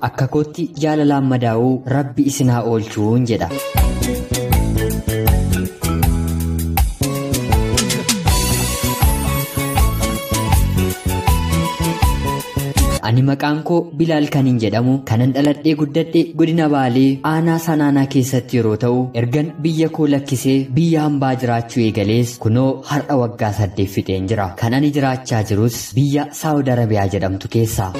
Akka kootti jaalalaan madaa'uu Rabbi isin haa oolchuun jedha. Ani maqaan koo Bilaal kanin jedhamu kanan dhaladhee guddadhe godina Baalee aanaa Sanaanaa keessatti yeroo ta'u ergan biyya koo lakkisee biyya hambaa jiraachuu eegalees kunoo har'a waggaa 8 fixeen jira. Kan ani jiraachaa jirus biyya Saawud Arabiyaa jedhamtu keessa.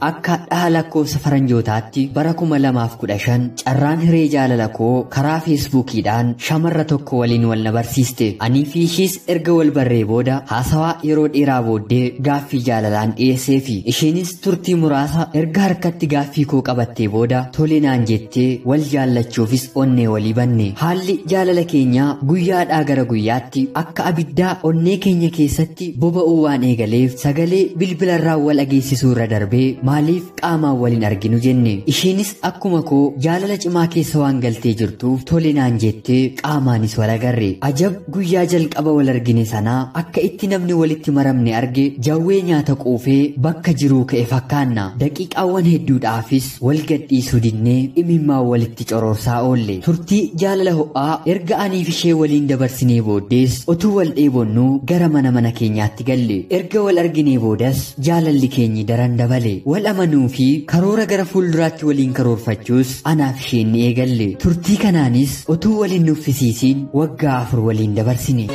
Akka dhaha lakkoofsa faranjootaatti bara 2015 carraan hiree jaalala koo karaa feesbuukiidhaan shamarra tokko waliin wal na barsiiste. Anii fi ishiis erga wal barree booda haasawaa yeroo dheeraa booddee gaaffii jaalalaan dhiyeesseefi isheenis turtii muraasa erga harkatti gaaffii koo qabattee booda tole naan jettee wal jaallachuufis onnee walii banne. Haalli jaalala keenyaa guyyaadhaa gara guyyaatti akka abiddaa onnee keenya keessatti boba'uu waan eegaleef sagalee bilbilarraa wal dhageessisuu irra darbee maaliif qaamaan waliin arginu jenne. Isheenis akkuma koo jaalala cimaa keessa waan galtee jirtuuf tole naan jettee qaamaanis wal agarre. Ajab guyyaa jalqaba wal argine sanaa akka itti namni walitti maramne arge jawwee nyaata quufee bakka jiruu ka'e fakkaanna. Daqiiqaawwan hedduudhaafis wal gadhiisuu dinnee imimmaan walitti coroorsaa oolle. Turtii jaalala ho'aa erga aniif ishee waliin dabarsinee booddees otuu wal dheebonnuu gara mana keenyaatti galle. Erga wal arginee boodas jaalalli keenyi daran dabale. Wal amanuu fi karoora gara fuulduraatti waliin karoorfachuus anaaf isheen ni eegalle. Turtii kanaanis otuu waliin nuffisiisiin waggaa 4 waliin dabarsine.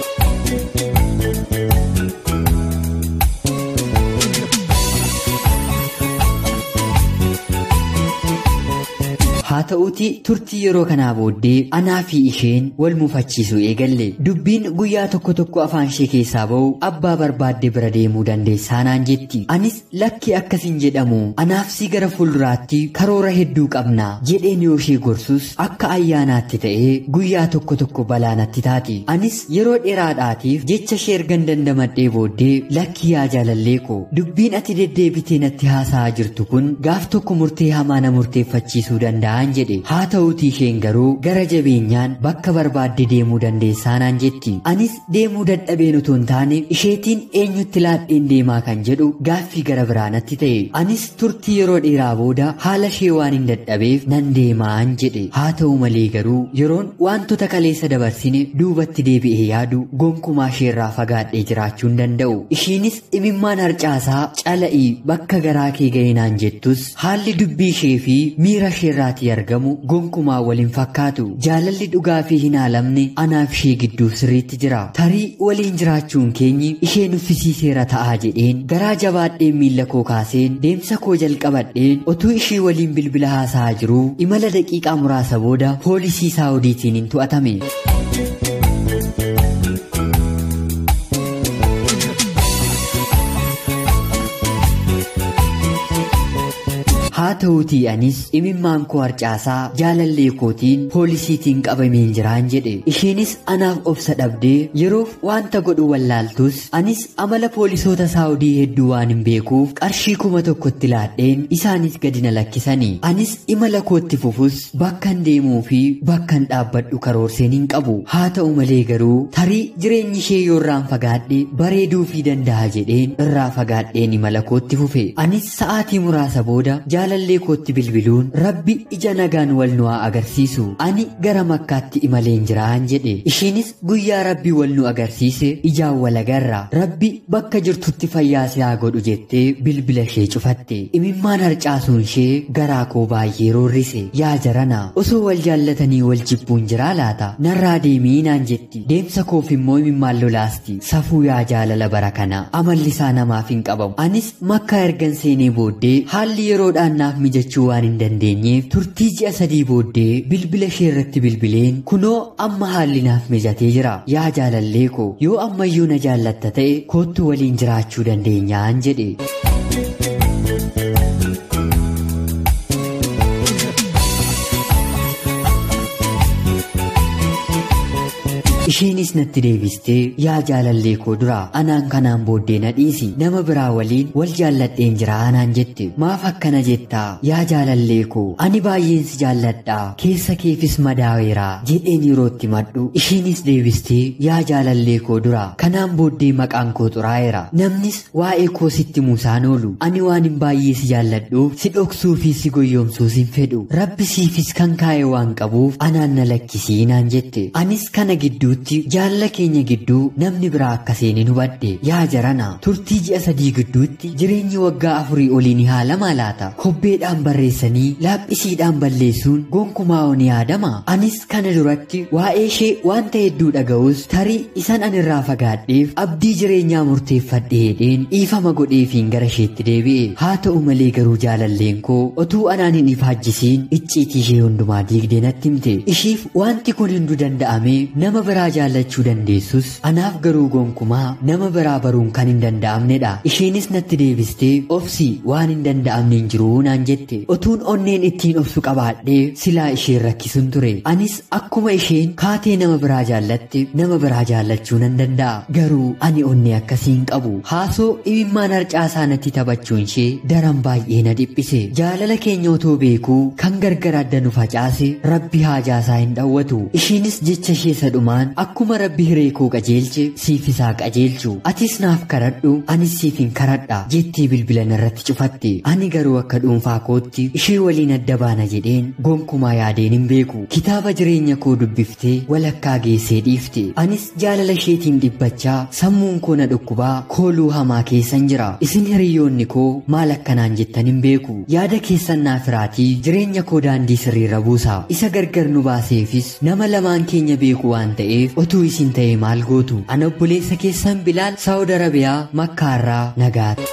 Haa ta'uutii turtii yeroo kanaa booddee anaa fi isheen wal mufachiisuu eegalle. Dubbiin guyyaa tokko tokko afaan ishee keessaa ba'u abbaa barbaadde bira deemuu dandeessaa naan jetti. Anis lakki akkasin jedhamu anaaf si gara fuulduraatti karoora hedduu qabna jedheen yoo ishee gorsus akka ayyaanaatti ta'ee guyyaa tokko tokko balaa natti taati. Anis yeroo dheeraadhaatiif jecha ishee ergan dandamadhee booddee lakki yaa jaalallee koo dubbiin ati deddeebitee natti haasa'aa jirtu kun gaaf tokko murtee hamaa na murteeffachiisuu danda'a jedhe. Haa ta'uutii isheen garuu gara jabeenyaan bakka barbaadde deemuu dandeessaa naan jetti. Anis deemuu dadhabeen otoo hin taane isheetiin eenyutti laadheen deemaa kan jedhu gaaffii gara biraa natti ta'e. Anis turtii yeroo dheeraa booda haala ishee waan hin dadhabeef nan deemaan jedhe. Haa ta'u malee garuu yeroon wantoota kaleessa dabarsine duubatti deebi'ee yaadu gonkumaa isheerraa fagaadhee jiraachuu hin danda'u. Isheenis imimmaan harcaasaa cala'ii bakka garaa kee ga'e naan jettus haalli dubbii ishee fi miira isheerraatii argamu gonkumaa waliin fakkaatu. Jaalalli dhugaa fi hin haalamne anaaf ishee gidduu sirriitti jira. Tarii waliin jiraachuun keenyi ishee nuffisiiseera ta'aa jedheen garaa jabaadheen miilla koo kaaseen deemsa koo jalqabadheen otuu ishee waliin bilbila haasa'aa jiruu imala daqiiqaa muraasa booda poolisii Saawudiitiin hin to'atame. Haa ta'uutii anis imimmaan koo harcaasaa jaalallee kootiin poolisiitiin qabameen jiraan jedhe. Isheenis anaaf obsa dhabdee yeroof wanta godhu wallaaltus anis amala poolisoota Saawudii hedduu waan hin beekuuf qarshii 1000 laadheen isaanis gadi na lakkisanii. Anis imala kootti fufus bakkan deemuu fi bakkan dhaabbadhu karoorseen hin qabu. Haa ta'u malee garuu tarii jireenyi ishee yoo irraan fagaadhe bareeduu fi danda'a jedheen irraa fagaadheen imala kootti fufe. Anis sa'aatii muraasa booda jaalallee kootti bilbiluun Rabbi ija nagaan wal nu haa agarsiisu ani gara Makkaatti imaleen jiraan jedhe. Isheenis guyyaa Rabbi wal nu agarsiise ijaan wal agarra Rabbi bakka jirtutti fayyaa si haa godhu jettee bilbila ishee cufatte. Imimmaan harcaasuun ishee garaa koo baay'ee roorrise. Yaa jarana osoo wal jaallatanii wal jibbuun jiraa laata? Narraa deemii naan jetti. Deemsa koof immoo imimmaan lolaasti. Safuu yaa jaalala bara kana amalli isaa namaaf hin qabamu. Anis Makkaa ergan seenee booddee haalli yeroodhaan naaf mijachuu waan hin dandeenyeef turtii ji'a 3 booddee bilbila ishee irratti bilbileen kunoo amma haalli naaf mijatee jira. Yaa jaalallee koo yoo ammayyuu na jaallatta ta'e koottu waliin jiraachuu dandeenyaan jedhe. Isheenis natti deebistee, yaa jaalallee koo dura anaan kanaan booddee na dhiisi, nama biraa waliin wal jaalladheen jira anaan jette. Maaf akkana jettaa yaa jaalallee koo, ani baay'een si jaalladhaa, keessa keefis madaaweera jedheen yerootti madhu. Isheenis deebistee, yaa jaalallee koo dura kanaan booddee maqaan koo xuraa'eera, namnis waa'ee koo sitti muusaan oolu, ani waan hin baay'ee si jaalladhuuf si dhoksuu fi si goyyomsuus hin fedhu, rabbi siifis kan kaa'e waan qabuuf anaan na lakkisii naan jette. Anis kana gidduutti jaalala keenya gidduu namni biraa akka seene hubadhe. Yaa jarana, turtii ji'a 3 gidduutti jireenyi waggaa 4 olii ni haalamaa laata? Kobbeedhaan barreessanii laaphisiidhaan balleessuun gonkumaa ni yaadama. Anis kana duratti waa'ee ishee wanta hedduu dhaga'us tarii isan an irraa fagaadheef abdii jireenyaa murteeffadhe hedheen dhiifama godheefiin gara isheetti deebi'e. Haa ta'u malee garuu jaalalleen koo otuu anaan hin ifaajjisiin icciitii ishee hundumaa diigdee natti himte. Ishiif wanti kun hunduu danda'amee nama biraa jaallachuu dandeessus anaaf garuu gonkumaa nama biraa baruun kan hin danda'amnedha. Isheenis natti deebistee, obsi waan hin danda'amne hin jiru naan jette. Otuun onneen ittiin obsu qabaadhee silaa isheen rakkisuun ture. Anis akkuma isheen kaatee nama biraa jaallatte nama biraa jaallachuu nan danda'a. Garuu ani onnee akkasii hin qabu. Haasoo imimmaan harcaasaa natti taphachuun ishee daran baay'ee na dhiphise. Jaalala keenya otoo beekuu kan gargar adda nu facaase rabbi haajaasaa hin dhawwatu. Isheenis jecha ishee sadhumaan, akkuma rabbi hiree koo qajeelche siif isaa qajeelchu, atis naaf karadhu anis siif hin karadha jettee bilbila narratti cufatte. Ani garuu akka dhuunfaa kootti ishee waliin adda baana jedheen gonkumaa yaadeen hin beeku. Kitaaba jireenya koo dubbiftee walakkaa geessee dhiifte. Anis jaalala isheetiin dhibbachaa sammuun koo na dhukkubaa kooluu hamaa keessan jira. Isin hiriyoonni koo maal akkanaan jettan hin beeku. Yaada keessan naaf hiraatii jireenya koo daandii sirriirra buusa. Isa gargar nu baaseefis nama lamaan keenya beeku waan ta'eef otuu isin ta'e maal gootu? Ana obboleessa keessan Bilaal, Saawud Arabiyaa, Makkaarraa nagaatti.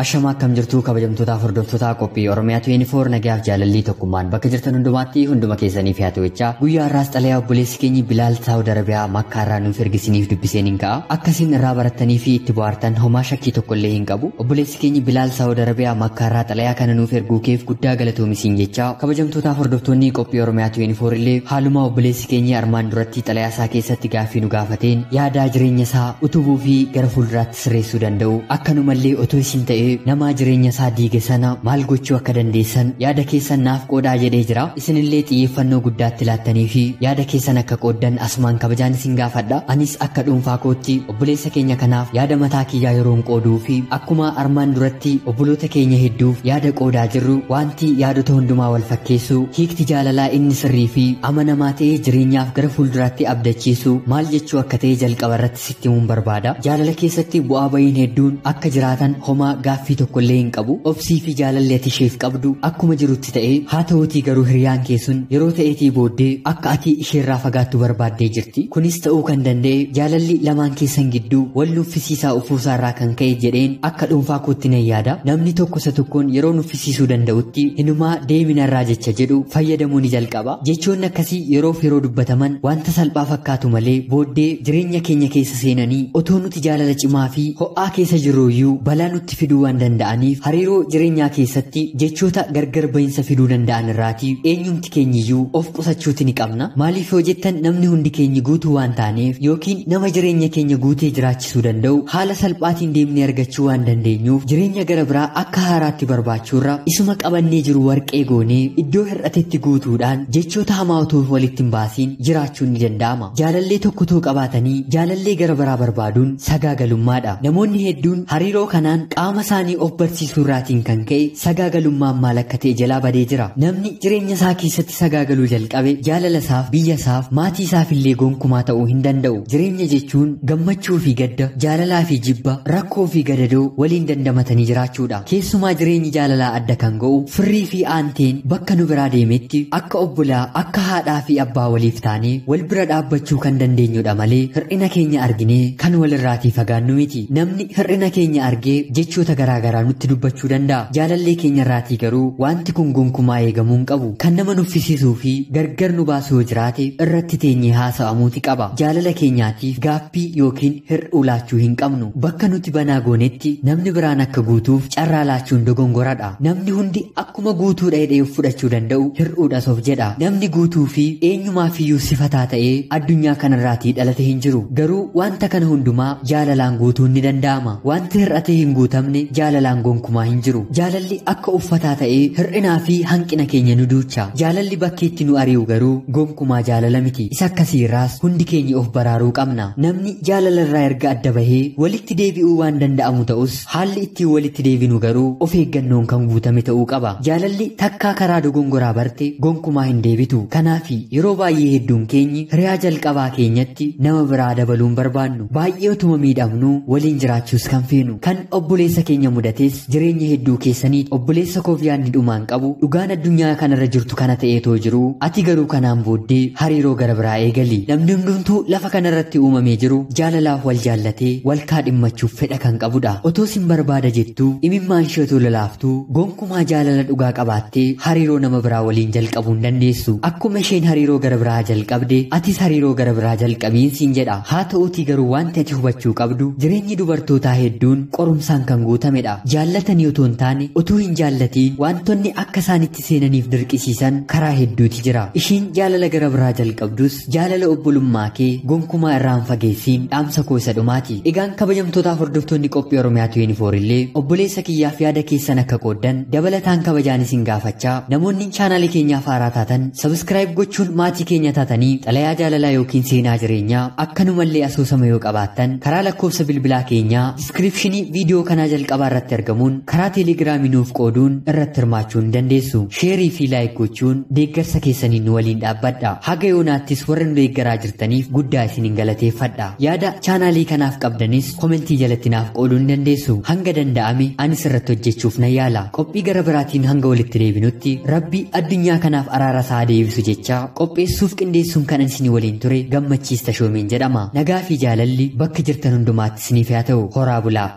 Ashama, akkam jirtu kabajamtootaaf hordoftoota qophii Oromiyaa 24? Nagayaaf jaalallii tokkummaan bakka jirtan hundumaatti hunduma keessaniif haa ta'u jechaa, guyyaa har'aas xalayaa obboleessi keenya Bilaal Saawud Arabiyaa Makkaarraa nuuf ergisiniif dubbiseen hin ka'a. Akkasiin irraa barattanii fi itti bohaartan homaa shakkii tokko illee hin qabu. Obboleessi keenya Bilaal Saawud Arabiyaa Makkaarraa xalayaa kana nuuf erguu keef guddaa galatoomisiin jechaa, kabajamtootaaf hordoftoonni qophii Oromiyaa 24 illee haaluma obboleessi keenya armaan duratti xalayaa isaa keessatti gaaffii nu gaafateen yaadaa jireenya isaa utubuu fi gara fuulduraatti sirreessuu danda'u, akkanumallee otoo isin ta'ee nama jireenya isaa diige sana maal gochuu akka dandeessan yaada keessan naaf qoodaa jedhee jira. Isinillee xiyyeeffannoo guddaatti laattanii fi yaada keessan akka qooddan asumaan kabajaan isin gaafadha. Anis akka dhuunfaa kootti obboleessa keenya kanaaf yaada mataa kiyyaa yeroon qooduu fi akkuma armaan duratti obboloota keenya hedduuf yaada qoodaa jirru, wanti yaadota hundumaa wal fakkeessu hiikti jaalalaa inni sirrii fi amanamaa ta'ee jireenyaaf gara fuulduraatti abdachiisu maal jechuu akka ta'e jalqaba irratti sitti himuun barbaada. Jaalala keessatti bu'aa bahiin hedduun akka jiraatan homaa gaaffii tokkollee hin qabu. Obsii fi jaalalli ati isheef qabdu akkuma jirutti ta'ee, haa ta'uutii garuu hiriyaan kee sun yeroo ta'eetii booddee akka ati isheerraa fagaattu barbaaddee jirti. Kunis ta'uu kan danda'e jaalalli lamaan keessan gidduu wal nuffisiisaa ufuusaarraa kan ka'e jedheen akka dhuunfaa kootti nan yaada. Namni tokko isa tokkoon yeroo nuffisiisuu danda'utti hinumaa deeminarraa jecha jedhu fayyadamuu ni jalqaba. Jechoonni akkasii yeroof yeroo dubbataman wanta salphaa fakkaatu malee booddee jireenya keenya keessa seenanii otoo nuti jaalala cimaa fi ho'aa keessa jirruyyuu balaa nutti fiduu waan danda'aniif, hariiroo jireenyaa keessatti jechoota gargar bahinsa fiduu danda'an irraatii eenyumti keenyiyyuu of qusachuuti ni qabna. Maaliif yoo jettan, namni hundi keenya guutuu waan taaneef yookiin nama jireenya keenya guutee jiraachisuu danda'u haala salphaatiin deemnee argachuu waan dandeenyuuf, jireenya gara biraa akka haaraatti barbaachuurra isuma qabannee jiru warqee goonee iddoo hir'atetti guutuudhaan jechoota hamaa otoo walitti hin baasiin jiraachuun ni danda'ama. Jaalallee tokko qabaatanii jaalallee gara biraa barbaaduun sagaagalummaadha. Namoonni hedduun hariiroo kanaan qaama isaanii of barsiisuu irraatiin kan ka'e sagaagalummaan maal akka ta'e jalaa badee jira. Namni jireenya isaa keessatti sagaagaluu jalqabe jaalala isaaf, biyya isaaf, maatii isaaf illee gonkumaa ta'uu hin danda'u. Jireenya jechuun gammachuu fi gadda, jaalalaa fi jibba, rakkoo fi gadadoo waliin dandamatanii jiraachuudha. Keessumaa jireenyi jaalalaa adda kan ga'u firrii fi aanteen bakka nu biraa deemetti akka obbolaa, akka haadhaa fi abbaa waliif taanee wal bira dhaabbachuu kan dandeenyudha malee hir'ina keenya arginee kan walirraatii fagaannu miti. Namni hir'ina keenya argee jechoota garaagaraa nutti dubbachuu danda'a. Jaalallee keenya irraatii garuu wanti kun gonkumaa eegamuu hin qabu. Kan nama nuffisiisuu fi gargar nu baasu yoo jiraate irratti teenyee haasa'amuuti qaba. Jaalala keenyaatiif gaaffii yookiin hir'uu laachuu hin qabnu. Bakka nuti banaa goonetti namni biraan akka guutuuf carraa laachuun dogongoradha. Namni hundi akkuma guutuudha jedhee of fudhachuu danda'u hir'uudhas of jedha. Namni guutuu fi eenyumaafiyyuu sifataa ta'ee addunyaa kanarraatii dhalate hin jiru. Garuu wanta kana hundumaa jaalalaan guutuun ni danda'ama. Wanti hir'atee hin guutamne jaalalaan gonkumaa hin jiru. Jaalalli akka uffataa ta'ee hir'inaa fi hanqina keenya nu duucha. Jaalalli bakkeetti nu ari'u garuu gonkumaa jaalala miti. Isa akkasiirraas hundi keenya of baraaruu qabna. Namni jaalala irraa erga adda bahee walitti deebi'uu waan danda'amu ta'us haalli ittiin walitti deebinu garuu of eeggannoon kan guutame ta'uu qaba. Jaalalli takkaa karaa dogongoraa barte gonkumaa hin deebitu. Kanaaf yeroo baay'ee hedduun keenyi hiriyaa jalqabaa keenyatti nama biraa dabaluun barbaannu. Baay'ee utuma miidhamnu waliin jiraachuus kan feenu. Kan obboleessa keenya mudates jireenya hedduu keessanii obboleessa koof yaadni dhumaan qabu dhugaan addunyaa kanarra jirtu kana ta'eetoo jiru ati garuu kanaan booddee hariiroo gara biraa eegali. Namni hundumtuu lafa kanarratti uumamee jiru jaalalaaf wal jaallatee wal kaadhimmachuuf fedha kan qabudha. Otoo sin barbaada jettuu imimmaan ishee otoo lolaaftuu gonkumaa jaalala dhugaa qabaattee hariiroo nama biraa waliin jalqabuu hin dandeessu. Akkuma isheen hariiroo gara biraa jalqabde atis hariiroo gara biraa jalqabiin siin jedha. Haa ta'uutii garuu wanti ati hubachuu qabdu jireenyi dubartootaa hedduun qorumsaan kan guutamedha. Jaallatanii otoo hin taane utuu hin jaallatiin wantoonni akka isaanitti seenaniif dirqisiisan karaa hedduuti jira. Ishiin jaalala gara biraa jalqabdus jaalala obbolummaa kee gonkumaa irraan fageessiin dhaamsa koo isa dhumaati. Egaan kabajamtootaaf hordoftoonni qophii Oromiyaa 24 illee obboleessa kiyyaaf yaada keessan akka qooddan dabalataan kabajaan isin gaafachaa namoonni chaanaalii keenyaaf haaraa taatan sabiskiraayib gochuun maatii keenya taatanii xalayaa jaalalaa yookiin seenaa jireenyaa akkanumallee asoosama yoo qabaattan karaa lakkoofsa bilbilaa keenyaa diskiripshinii viidiyoo kanaa jalqabaa irratti argamuun karaa teelegiraamii nuuf qooduun irratti hirmaachuu ni dandeessu. Sheerii fi laayik gochuun deeggarsa keessaniin nu waliin dhaabbadha. Haga yoonaattis warra nu deeggaraa jirtaniif guddaa isiniin galateeffadha. Yaada chaanaalii kanaaf qabdanis komentii jalatti naaf qooduu ni dandeessu. Hanga danda'ame anis irratti hojjechuuf nan yaala. Qophii gara biraatiin hanga walitti deebinutti Rabbi addunyaa kanaaf araara isaa deebisu jecha qopheessuuf qindeessuun kan isin waliin ture Gammachiis Tashoomeen jedhama. Nagaa fi jaalalli bakka jirtan hundumaatti isiniif haa ta'u. Horaa bulaa.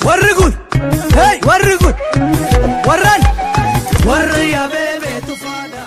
Warri kun, hey, warri kun, warraan, warri yaabee beetu faana.